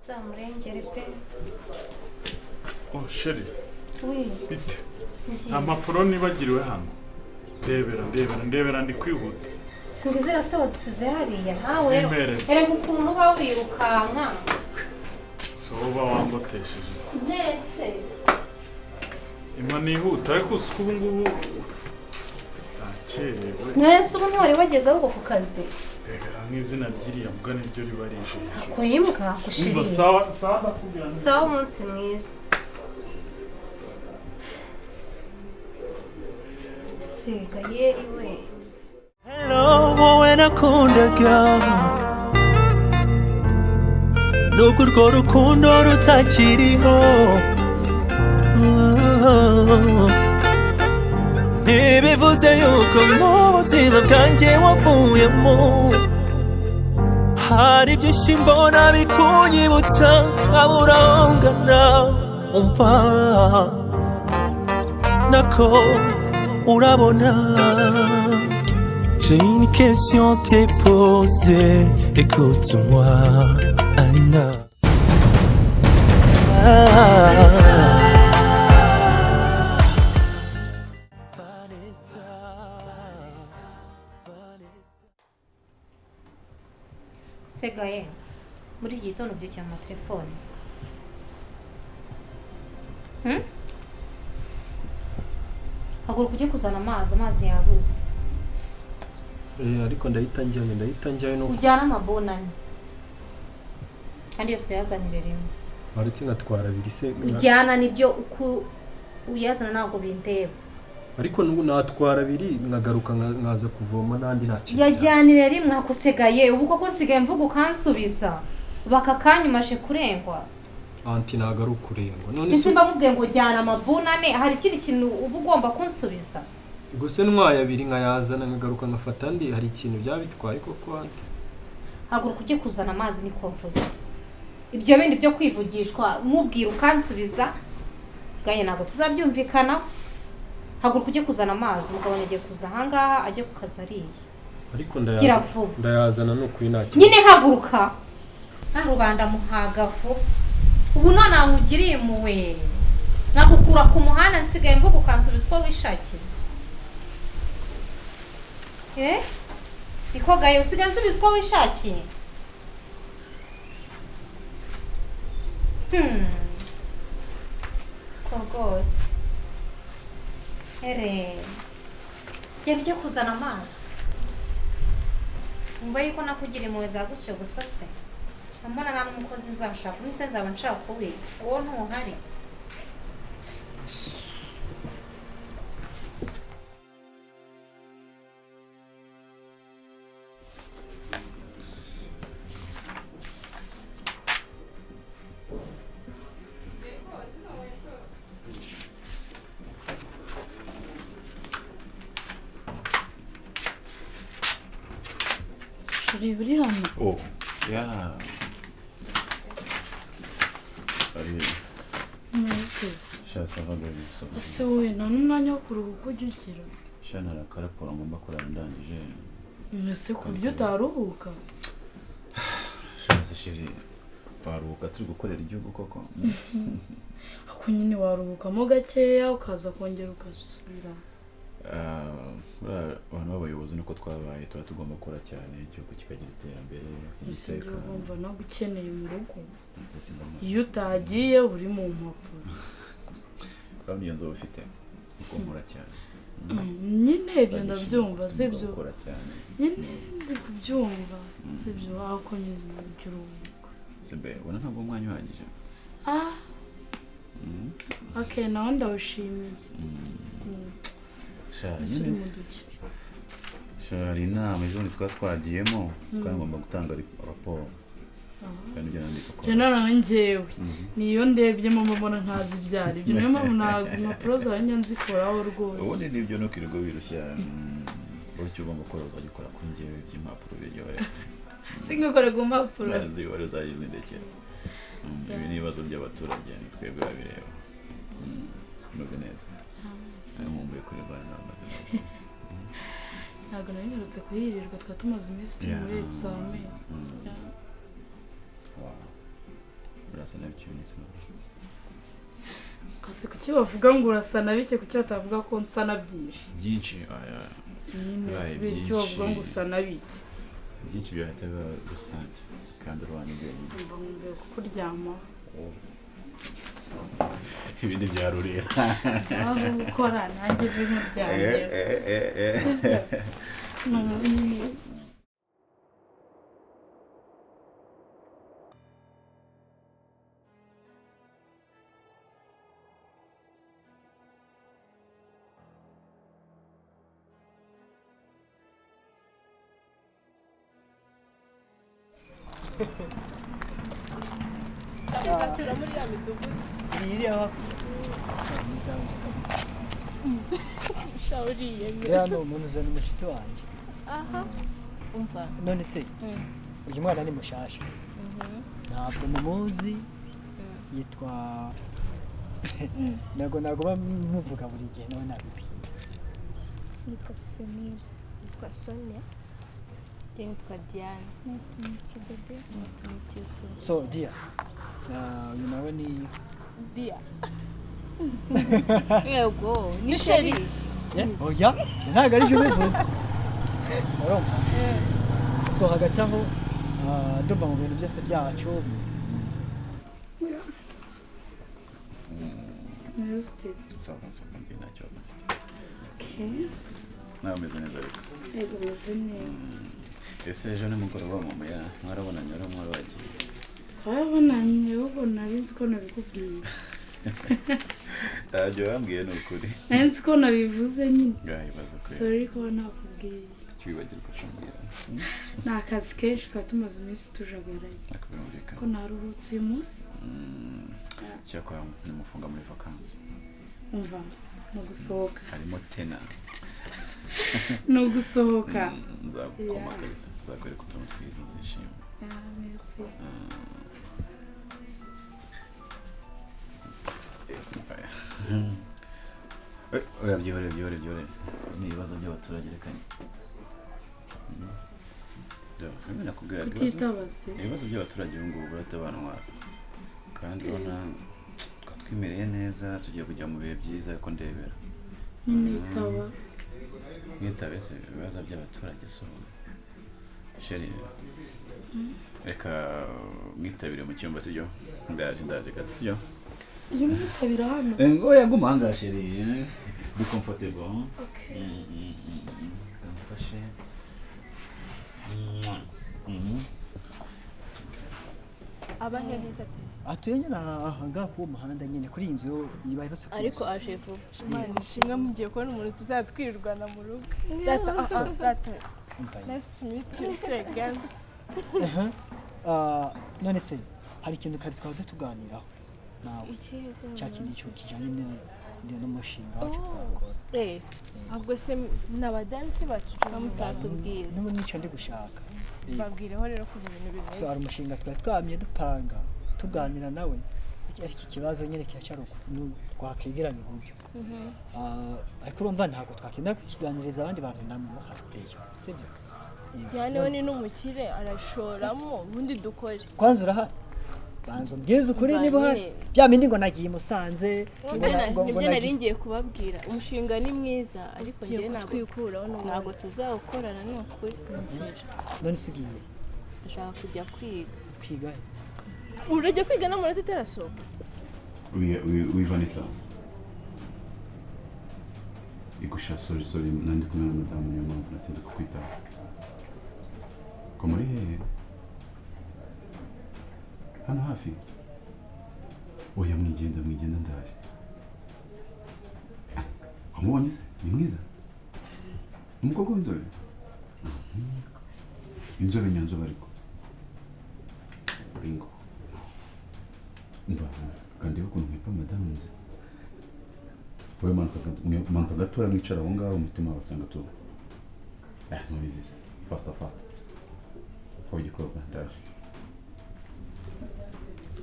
Zamurengere pe. Oh chérie. Oui. Bite? Nta mpapuro nibagiriwe hano. Ndebera, ndebera, ndebera, ndi kwihuta. Sinzira se wazisize hariya ntawe. Zimpereze. Erega ukuntu uba wirukanka. So uba wangotesheje se. Mbese. Ima nihuta, ariko uzi ko ubu ngubu nakerewe. Nese ubu ntiwari wageze ahubwo ku kazi. Ndebera nk'izina ry'iriya mbwa niryo riba rije. Kuyimbwa Umva gushirira. Sawa sawa, ndakubwira. Sawa, umunsi mwiza. Sigaye iwe. Hello, wowe nakundaga, nubwo urwo rukundo rutakiriho, ntibivuze yuko mu buzima bwanjye wavuyemo. Hari byinshi mbona bikunyibutsa, nkabura aho ngana. Umva nako urabona. J'ai une question à te poser, écoute-moi, Anna. Ah. Vanessa, Vanessa. Sigaye muri iki gitondo ubyukiye mu matelefone. Hmm? Haguruka ujye kuzana amazi, amazi yabuze. Eh, ariko ndahita njyayo, ndahita njyayo no Ujyane amabonane kandi yose uyazanire rimwe. Waretse nkatwara abiri se? Ujyana nibyo, uko uyazana ntabwo bindeba. Ariko n'ubu natwara abiri nkagaruka nkaza kuvoma n'andi, nta kintu. Yajyanire rimwe. Akusigaye ubu koko nsigaye mvuga ukansubiza bakakanyumaje kurengwa. Anti, ntabwo ari ukurengwa, none Ese se mba mubwiye ngo jyana amabunane, hari ikindi kintu uba ugomba kunsubiza? Ubwo se ntwaye abiri nkayazana nkagaruka nkafata andi, hari ikintu byaba bitwaye koko, anti? Haguruka ujye kuzana amazi, niko mvuze. Ibyo bindi byo kwivugishwa mubwira ukansubiza ganye ntabwo tuzabyumvikanaho. Haguruka ujye kuzana amazi, umugabo agiye kuza ahangaha ajye ku kazi ariye. Ariko Gira ndayaza vuba. Ndayazana, ni ukuri, nta kintu. Nyine haguruka nta rubanda muhaga vuba. Ubu none nkugiriye impuhwe nkagukura ku muhanda, nsigaye mvuga ukansubiza uko wishakiye. Eh, niko gaye, usigaye unsubiza uko wishakiye. Ko rwose ere genda ujye kuzana amazi. Umva yuko nakugira impuhwe za gutyo gusa se, mbona nta n'umukozi nzashaka, ubu se nzaba nshaka kuwita uwo ntuhari. Uri hano? Oh, yeah. Ari Meze. Sha, ça va baby, ça va. Ese wowe nta n'umwanya wo kuruhuka ujya ugira? Sha, nta akaraporo ngomba kurara ndangije. Mbese ku buryo utaruhuka? Sha se chérie, waruhuka turi gukorera igihugu koko? Ako nyine waruhukamo gakeya ukaza kongera ugasubira. Ah, buriya abantu b'abayobozi nuko twabaye, tuba tugomba gukora cyane igihugu kikagira iterambere, Ese njyewe umutekano. wumva nagukeneye mu rugo. Nze simba. Iyo utagiye uri mu mpapuro. Urabona iyo nzu ufite uko nkora cyane. Nyine ibyo ndabyumva, sibyo? Gukora cyane. Nyine ndi kubyumva, sibyo? Ariko nyine ujya uruhuka. Sebe, ubona ntabwo umwanya uhagije. Ah, okay, nawe ndawushimiye. Sha, Ese uri nyine mu duki? Sha, hari inama ejo bundi twaba twagiyemo kandi ngomba gutanga raporo kandi ibyo nandika ko Njye noneho njyewe niyo ndebyemo mbona ntazi ibyo ari byo, niyo mpamvu ntabwo impapuro zawe njya nzikoraho rwose. Ubundi nibyo, ntukirirwe wirushya. Wowe icyo ugomba gukora uzajya ukora kuri njyewe, iby'impapuro biryohera. Singakore ku mpapuro. Wari uzajya uzindekera. Ibi ni ibibazo by'abaturage, ni twebwe babireba. Umeze neza? Nari nkumbuye kurirwana nawe, maze neza. Ntabwo nari mperutse kuhirirwa, twari tumaze iminsi turi muri examen. Yeah. Wow. Urasa na bike uyu munsi none. Ase kuki bavuga ngo urasa na bike, kuki batavuga ko nsa na byinshi? Byinshi aya. Nyine Bibaye bityo bavuga ngo byinshi. usa na bike. Byinshi byahita biba rusange kandi uruhande rwenyine. Mba nkumbuye kukuryamaho. Ibindi byarurira. Aho gukora nanjye ejo nkuryange. Nyine. Rero ni umuntu uzana umushuti wanjye. Umva. None se uyu mwana ni mushasha, ntabwo mumuzi, yitwa ntabwo bamuvuga buri gihe nawe nabibi. Nitwa Souvenir. Nitwa Sonia. Njye nitwa Diane. Nice to meet you baby. Nice to meet you too. So dear, uyu nawe ni Dia. Yego, ni Sheri. Oya, ibyo ntabwo ari byo ubivuze, urumva? So hagati aho ndumva mu bintu byose byacu. Sawa sawa, njye nta kibazo mfite. Nawe umeze neza ariko? Yego, meze neza. Ese ejo nimugoroba mama ya mwarabonanye wari mwari wagiye? Twarabonanye, ahubwo nari nzi ko nabikubwiye. Ntabyo wambwiye ni ukuri. Nari nzi ko nabivuze nyine. Ngaho ibibazo kwe. Sorry kuba nakubwiye. Kiwibagirwa kumbwira. Ni akazi kenshi, twari tumaze iminsi tujagaraye. Ariko birumvikana. Ko naruhutse uyu munsi. Cyakora nimufunga muri vakansi. Umva, ni ugusohoka. Harimo tena. Ni ugusohoka. Nzagukoma kabisa, nzakwereka utuntu twiza uzishima. Ah, merci. Oya byihorere byihorere byihorere. Ni ibibazo by'abaturage reka. Nakubwiraga Kutitabaze. ibibazo by'abaturage ubu ngubu buratabanwara. Kandi urabona twatwimereye neza, tugiye kujya mu bihe byiza ariko ndebera. Nyine itaba. Mwitabe se ibibazo by'abaturage so. Sheri, reka mwitabire mu cyumba sibyo? Ndaje ndaje gato sibyo? Iyo mwitabira hano. Oya guma ahangaha sheri. Be comfortable. Okay. Mfashe. Aba hehe se ati? Atuye nyine aha ngaha kuri uwo muhanda nyine kuri iyi nzu baherutse kuza. Ariko aje vuba. Imana ishimwe mugiye kubona umuntu tuzatwirirwana mu rugo. Data, data. Umva ye. Nice to meet you too again. Aha. None se hari ikintu kare twahoze tuganiraho nawe? Ikihe se? Cya kindi cyo kijyanye n'umushinga wacu twakora. Ahubwo se ni abadansi bacu Mutatubwiye. N'ubu nicyo ndi gushaka. Babwireho rero ukuntu ibintu bimeze. So hari umushinga twari twamye dupanga tuganira nawe, ariko ikibazo nyine kiracyari ukuntu twakwegeranya uburyo. Ariko urumva ntabwo twakenda kukiganiriza abandi bantu namwe muhateyo, sibyo? Diane we ni n'umukire arashoramo ubundi dukore. Kwanza urahari? Banza umbwize ukuri niba uhari. Bya bindi ngo nagiye i Musanze, Nibyo nari ngiye kubabwira. Umushinga ni mwiza ariko Ugiye njye ntabwo kutwikuraho n'ubundi. Ntabwo tuzawukorana ni ukuri. None se ugiye? Dushaka kujya kwiga. Kwiga he? Urajya kwiga n'amanota itarasohoka. Oui, Vanessa. Igusha, sorry, sorry, nandi kumwe na madamu niyo mpamvu natinze kukwitaho. Ko muri hehe? Hano hafi? Oya mwigenda mwigenda ndaje. Wamubonye se? Ni mwiza? Umukobwa w'inzobe? Inzobe nyanzobe ariko. Bingo. Umva, kandi ukuntu nkwepa madamu nzi. Wowe manuka gatoya mwicara aho ngaho umutima wawe usanga tu. Ntubizi se. Faster faster. Wowe igikobwa ndaje.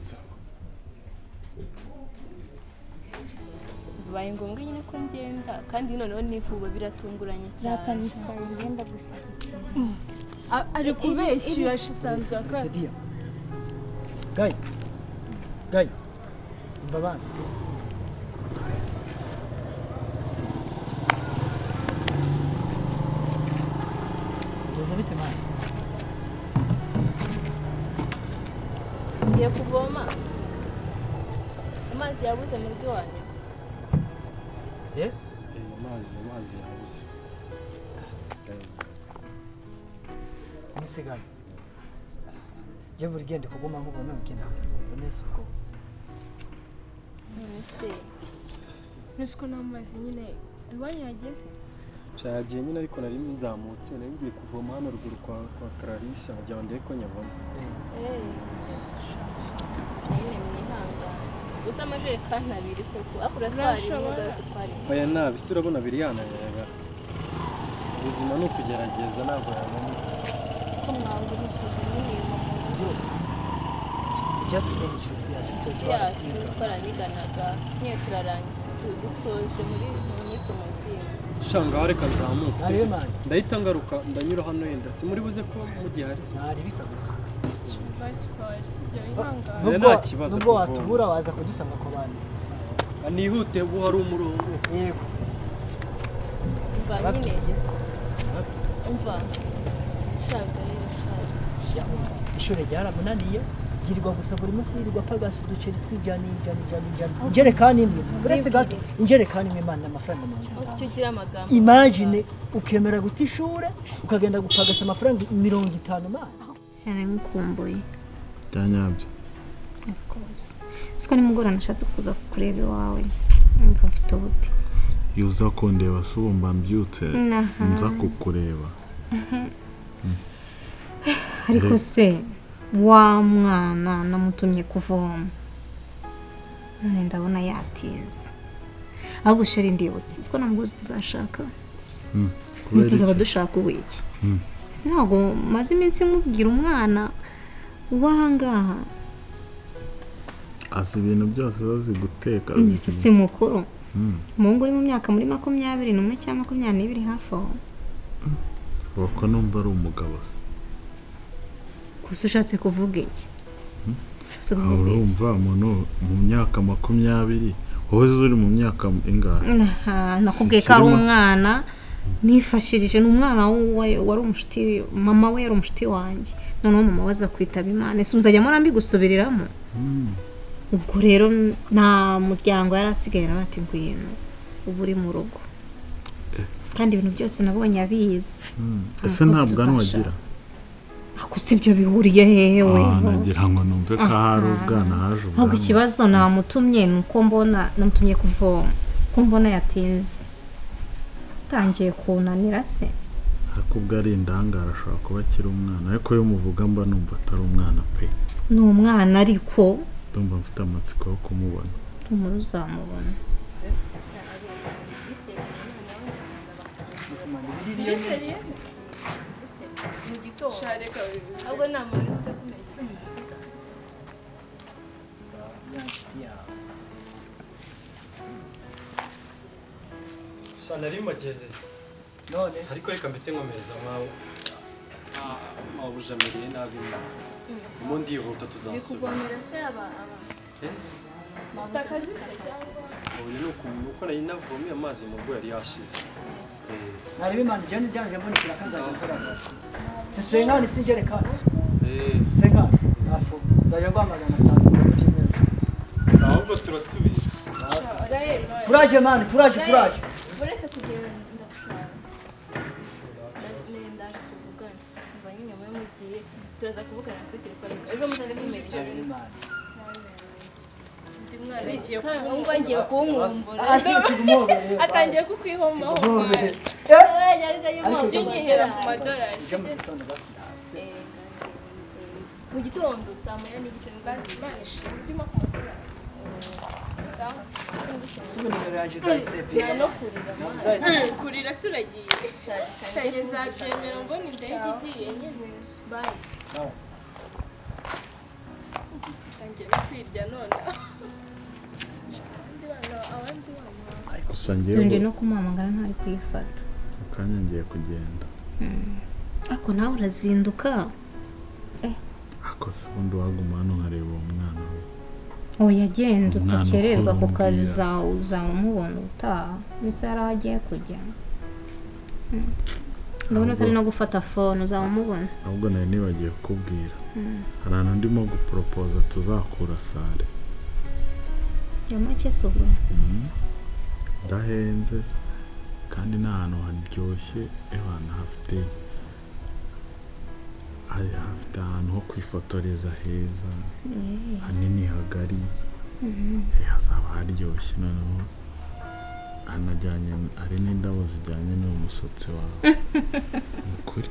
Sawa. Bibaye ngombwa nyine ko ngenda kandi noneho nivuba biratunguranye cyane. Ratanisa ngenda gushyigikira. Ari kubeshya asanzwe akora. Sedia. Guy. Gayi mbabana bimeze bite mwana? Ngiye kuvoma amazi yabuze mu rugo iwanyu. Amazi yabuze. Nisigaye je buri gihe ndikuguma nkubona ugenda mbonese ubwo nese ko n'amazi nyine iwanyu yageze shagiye nyine, ariko nari nzamutse nari ngiye kuvoma hano ruguru kwa Clarisse ngira ngo ndebe ko nyabona. Nyine mwihangane gusa amajerekani abiri koko akura twari n'ugaruka twari. Oya nabi se urabona abiri yananyaga. Ubuzima ni ukugerageza ntabwo yabona. Siko mwangurishije nyine just inshuti yacu twaraniganaga nyine turarangiza dusoje muri promosiyo. Shanga reka nzamuke ndahita ngaruka ndanyura hano yenda si muri buze ko mugihari ntari bikabisa. Nta kibazo nubwo watubura waza kudusanga ku bandi. Nihute ubu hari umurongo. Yego umva shaka ishuri ryaramunaniye yirirwa gusa buri munsi yirirwa apagasa uduceri twijana ijana ijana ijana injerekani imwe uretse gato injerekani imwe imana amafaranga 50. Imagine ukemera guta ishure ukagenda gupagasa amafaranga 50 mana. Cyane nkumbuye byanyabyo. Of course. Siko nimugora nashatse kuza kukureba iwawe numva mfite ubute. Iyo uza kundeba se ubu mba mbyutse nza kukureba. Ariko se wa mwana namutumye kuvoma none ndabona yatinze. Ahubwo sheri ndibutse siko namugozi tuzashaka ntituzaba dushaka uwiki. Ese ntabwo maze iminsi nkubwira umwana uba ahangaha azi ibintu byose azi guteka. Ese si mukuru umuhungu uri mu myaka muri 21 cyangwa 22 hafi aho. Uko numva ari umugabo se. Gusa ushatse kuvuga iki? Urumva umuntu mu myaka 20 wowe uri mu myaka ingahe? Nakubwiye ko ari umwana nifashirije, ni umwana wari umushuti mama we yari umushuti wanjye, noneho mama we aza kwitaba Imana. Ese nzajya murambi gusubiriramo? Ubwo rero nta muryango yari asigaye nawe ati ngwino uba uri mu rugo kandi ibintu byose nabonye abizi. Ese nta bwanwa agira? Ako si ibyo bihuriye hehe we? Nagira ngo numve ko hari ubwana haje ubwanwa. Ahubwo ikibazo namutumye ni uko mbona namutumye kuvoma ko mbona yatinze tangiye kunanira se. Ariko ubwo ari indangara ashobora kuba akiri umwana, ariko iyo muvuga mba numva atari umwana pe. Ni umwana ariko ndumva mfite amatsiko yo kumubona. Umuri uzamubona. Mu gitondo ahubwo nta muntu uze kumenya mu gitondo. Nari mbageze none ariko reka mbite nkomereza mwawe mawujamiriye nabi umu ndihuta tuzasubira. Ufite akazi se cyangwa? Ubu ni uko nari navomye amazi mu rugo yari yashize. Nari bimana jane janje mbonekera kanzaje nkora. Si senkani si injerekani. Senkani apo nzajya ngwa 500 mu cyumweru. Sawa ubwo turasubiye. Kuraje mani kuraje kuraje. Uretse kugenda ndagushaka. Ndagenda tuvugane. Mva nyine mwe mugiye turaza kuvugana kuri telefone. Ejo muzaze kumenya. Ngiye kunkumbura. Atangiye kukwihomaho. Jya unyihera ku madorari. Mu gitondo saa 1:15 nibwo basi Imana ishimwe ujye ku madorari. Sawa. No kurira. Kurira se uragiye. Shenge nzabyemera mbona indege igiye nyine. Bye. Sawa. Tangiye no kwirya none. Gusa ngewe Dore no kumuhamagara ntari kuyifata. Akanya ngiye kugenda. Ako nawe urazinduka. Ako se ubundi waguma hano nkareba uwo mwana we. Oya, genda. Umwana Udakererwa ku kazi. ukumbwira. Uzamubona utaha, mbese hari aho agiye kujya. Ndabona atari no gufata phone, uzamubona. Ahubwo nari nibagiwe kukubwira, hari ahantu ndimo guporopoza tuzakura salle. Ya make se ubwo? Idahenze kandi ni ahantu haryoshye, ebana hafite ahantu ho kwifotoreza heza, hanini, hagari. Hazaba haryoshye, noneho hanajyanye, hari n'indabo zijyanye n'uwo musatsi wawe, ni ukuri.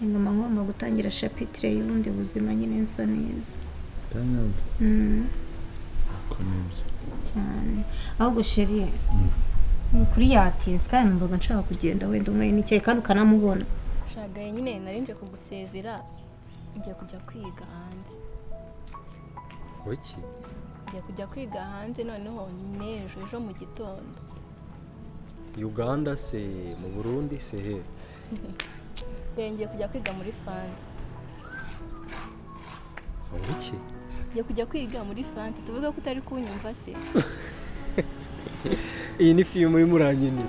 Ngoma ngomba gutangira chapitre y'ubundi buzima nyine nsa neza. Byanyabyo. Ako nibyo. Cyane. Ahubwo chéri, ni ukuri yatinze kandi numvaga nshaka kugenda, wenda umwe n'icyayi kandi ukanamubona. Shagaye nyine, nari nje kugusezera, ngiye kujya kwiga hanze. Wiki? Ngiye kujya kwiga hanze, noneho n'ejo ejo mu gitondo. Uganda se, mu Burundi se, he? Se ngiye kujya kwiga muri France. Wiki? Ngiye kujya kwiga muri France. Tuvuge ko utari kunyumva se? Iyi ni filime urimo urankinira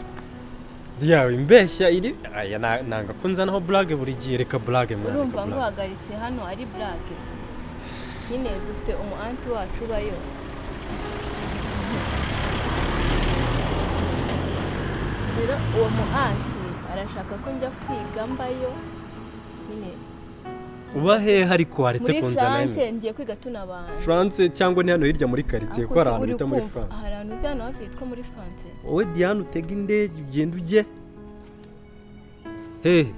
diyawe imbeshya iri aya nanga ko nzanaho blague buri gihe. Reka blague, mwana, reka. Urumva Blague. Nguhagaritse hano ari blague nyine. Dufite umu aunty wacu ubayo. Rero uwo mu aunty arashaka ko njya kwiga mbayo nyine. Uba hehe ariko waretse Muri kunzana? France. Hano? Ngiye kwiga tunabana. France cyangwa ni hano hirya muri quartier, ko hari ahantu bita muri France? Hari ahantu uzi hano hafi hitwa muri France? Wowe Diane, utega indege ugenda ujye hehe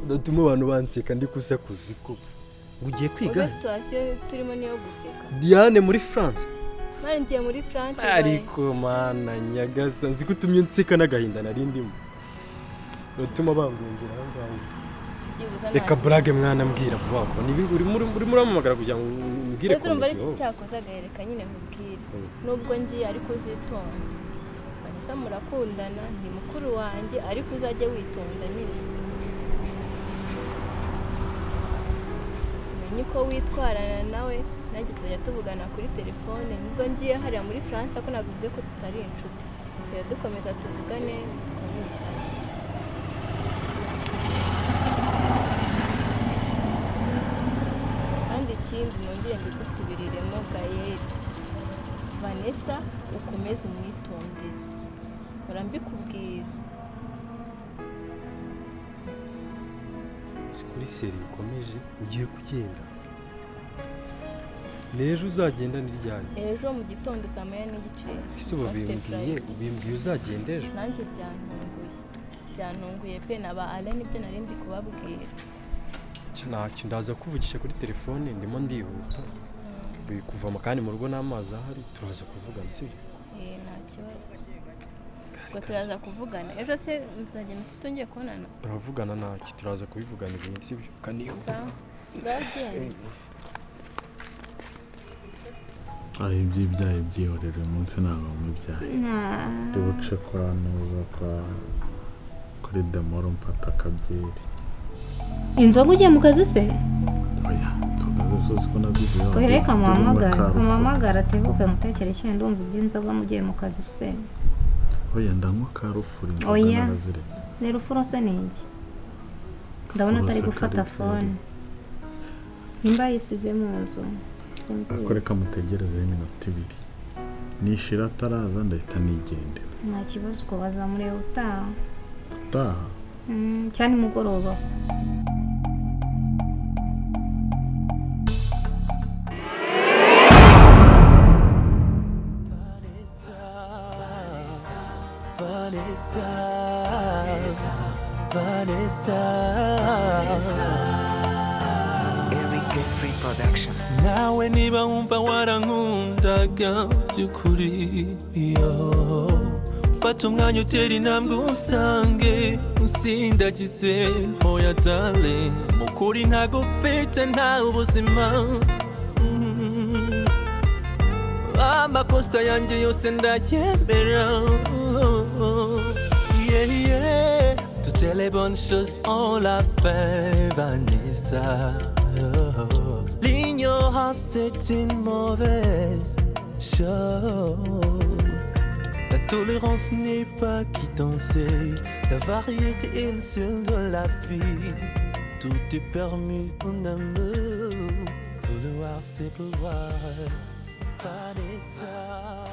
udatuma abantu banseka ndi kusakuza ko ngo ugiye kwiga? Uzi situation turimo niyo guseka. Diane muri France? Mani, ngiye muri France. Ariko mana nyagasa, uzi ko utumye nseka n'agahinda nari ndimo, uratuma bangongera aho ngaho. Byibuze nta Reka kintu. Blague mwana, mbwira vuba vuba niba urimo urampamagara kugira ngo umbwire. Mbese urumva aricyo Komite. cyakoze agahereka nyine nkubwire. Nubwo ngiye ariko uzitonda. Vanessa murakundana, ni mukuru wanjye, ariko uzajye witonda nyine, umenye uko witwarana nawe. Nanjye tuzajya tuvugana kuri telefone nubwo ngiye hariya muri France, ariko ntabwo bivuze ko tutari inshuti. Tujya dukomeza tuvugane, twumvikane. Kandi ikindi nongere mbigusubiriremo, Gayeri, Vanessa ukomeze umwitondere, mpora mbikubwira. Si kuri seri ukomeje, ugiye kugenda n'ejo, uzagenda ni ryari? Ejo mu gitondo saa 1:30. Ese ubu Bafite bimbwiye flight. Ubimbwiye uzagenda ejo? Nanjye byantunguye, byantunguye pe. Na ba Alain nibyo nari ndi kubabwira. Ntacyo, ndaza kuvugisha kuri telefone, ndimo ndihuta. Mvuye kuvoma kandi mu rugo n'amazi ahari, turaza kuvugana, sibyo? Eh, nta kibazo, ubwo turaza kuvugana ejo se nzagenda tutongeye kubonana? Turavugana, ntacyo, turaza kubivugana ibindi, sibyo? Kanihuta. Sawa, uragenda. Aho iby'ibyayi byihorera, uyu munsi ntabwo mubyaye. Ndi buce kwa nuza kwa kuri demoro mfata akabyeri. Inzoga ugiye mu kazi se? Oya, inzoga ze uzi ko nazivuyeho. Oya, reka muhamagare. Ndi bunywe. Muhamagare atebuke mutekere icyayi. Ndumva iby'inzoga mugiye mu kazi se. Oya, ndanywa karufuri, inzoga Oya. naraziretse. Ni rufuro se ni iki? Ndabona atari Rufuro se gufata kari. phone, nimba yisize mu nzu Ariko simbizi. reka mutegerezeho iminota 2, nishira ataraza ndahita nigendera. Nta kibazo, ubwo bazamureba utaha. Utaha. Cyane nimugoroba. Vanessa, Vanessa. Eric Free Production. Nawe niba wumva warankundaga by'ukuri, yo fata umwanya utera intambwe usange usindagize. Hoya darling, mukuri ntago ufite nta ubuzima. Amakosa yanjye yose ndayemera, yeah. Toutes les bonnes choses ont la fin, Vanessa. Oh. L'ignorance est une mauvaise chose. La tolérance n'est pas quittancée. La variété est le seul de la vie. Tout est permis en amour. Vouloir, c'est pouvoir. Vanessa.